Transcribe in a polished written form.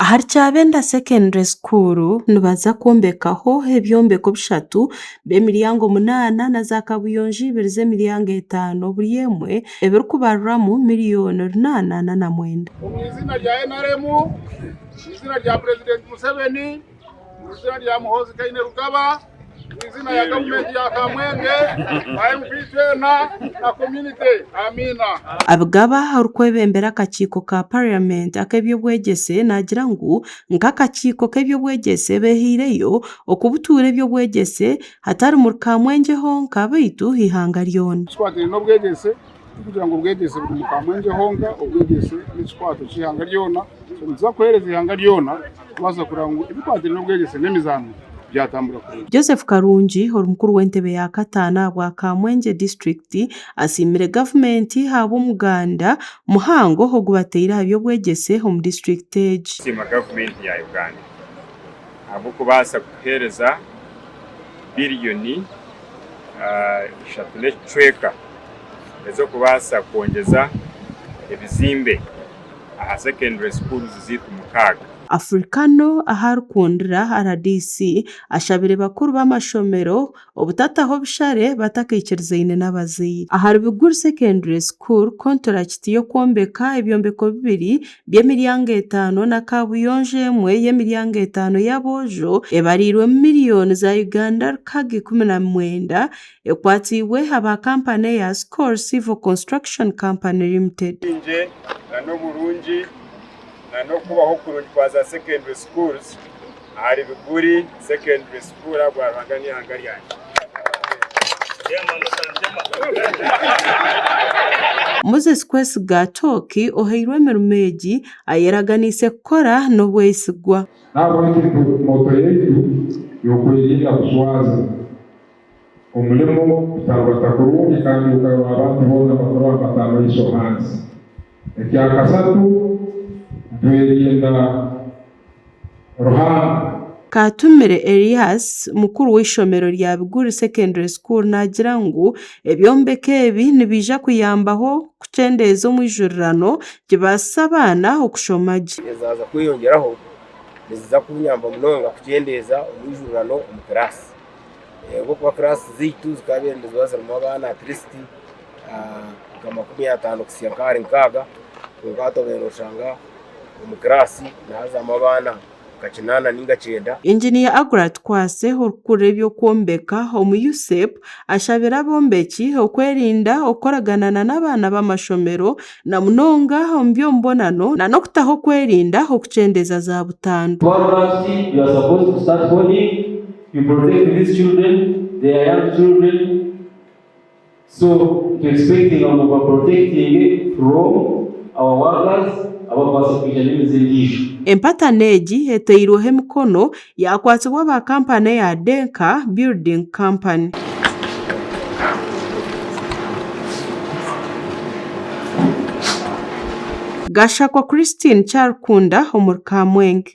Ahari Kyabenda Secondary School nibaza kwombekaho ebyombeko bishatu by'emiryango munaana na zaakabuyonjo ibiri z'emiryango etaano buri emwe ebirikubariramu miriyoni 809. Omu eiziina rya NRM, omu eiziina rya Purezidenti Museveni, omu eiziina rya Muhoozi Kainerugaba, omu eiziina rya gavumenti ya Kamwenge, ba MP twena na community. Amiina. Abigaba orikwebembera akakiiko ka Parliament ak'eby'obwegyese naagira ngu nk'akakiiko k'eby'obwegyese behaireyo okubutuura eby'obwegyese hatari muri Kamwengye honka beitu eihanga ryona. Ekikwatiraine n'obwegyese Tikugira ngu obwegyese buri omu Kamwengye honka, obwegyese n'ekikwato ky'eihanga ryona. So nituza kuheereza eihanga ryona kubaasa kureba ngu ebikwatiraine n'obwegyese n'emizaano byatambura kurungi. Joseph Karungi ori mukuru w'entebe ya kataano ahabwa Kamwengye disiturikiti asiimire gavumenti ahabw'omuganda muhango ogu bateire aha by'obwegyese omu disiturikiti egi. Nsiima gavumenti ya Uganda ahabw'okubaasa kutuheereza biriyoni ishatu n'ekicweka ez'okubaasa kwongyeza ebizimbe aha secondary schools zaitu mukaaga. Africano ahu arikundira rdc ashabire bakuru b'amashomero obutataho bishare batakaikirizaine n'abazaire. Ahari Biguri Secondary School, konturakiti y'okwombeka ebyombeko bibiri by'emiryango etaano na kaabuyonjo emwe y'emiryango etaano y'aboojo ebariirwemu miriyoni za Uganda rukaga 19 ekwatsiibwe aba kampani eya Skol Civil Construction Company Limited. Obusingye na n'oburungi na n'okubaho kurungi kwa za secondary schools ahari Biguri Secondary School ahabwa Ruhanga n'eihanga ryangye. Moses Kwesiga Tooki ohairwe emirimo egi ayeraganiise kukora n'obwesigwa. Nahabweki moto yaitu y'okwerinda kuswaza omulimo kutarubata kurungi kandi okarora abantu boona bakurora bata amaiso hansi. Ekyakasatu, nitwerinda Ruhanga. Katumire Elias, mukuru w'eishomero rya Biguri Secondary School naagira ngu ebyombeko ebi nibiija kuyambaho kukyendeeza omwijurirano kibaasise abaana okushoma gye. Ezaaza kweyongyeraho niziza kunyamba munonga kukyendeeza omwijurirano omu kiraasi ahabw'okuba kiraasi zaitu zikaba niziba zirimu abaana at least nka 50 kuhitsya nk'ahari 60 kwonka hati obaire noshanga omu kiraasi nihazamu abaana nka kinaana ninga kyenda. Inginiya Aggrey Tukwase orikukurira eby'okwombeka omu USEP ashabire abombeki okwerinda okukoragana na n'abaana b'amashomero na munonga omu by'omubonano na n'okutaho okwerinda okukyendeeza za butandu. Twavuga tuti you are supposed to start coding, you protect these children, they are young children, So tu expectinga ngu ba protectinge from our workers abakubaasa kwija n'emize endiijo. Empatano egi eteirweho emikono yaakwatsibwa aba kampani eya Denka Building Company. Gashakwa Christine Kyarikunda omuri Kamwenge.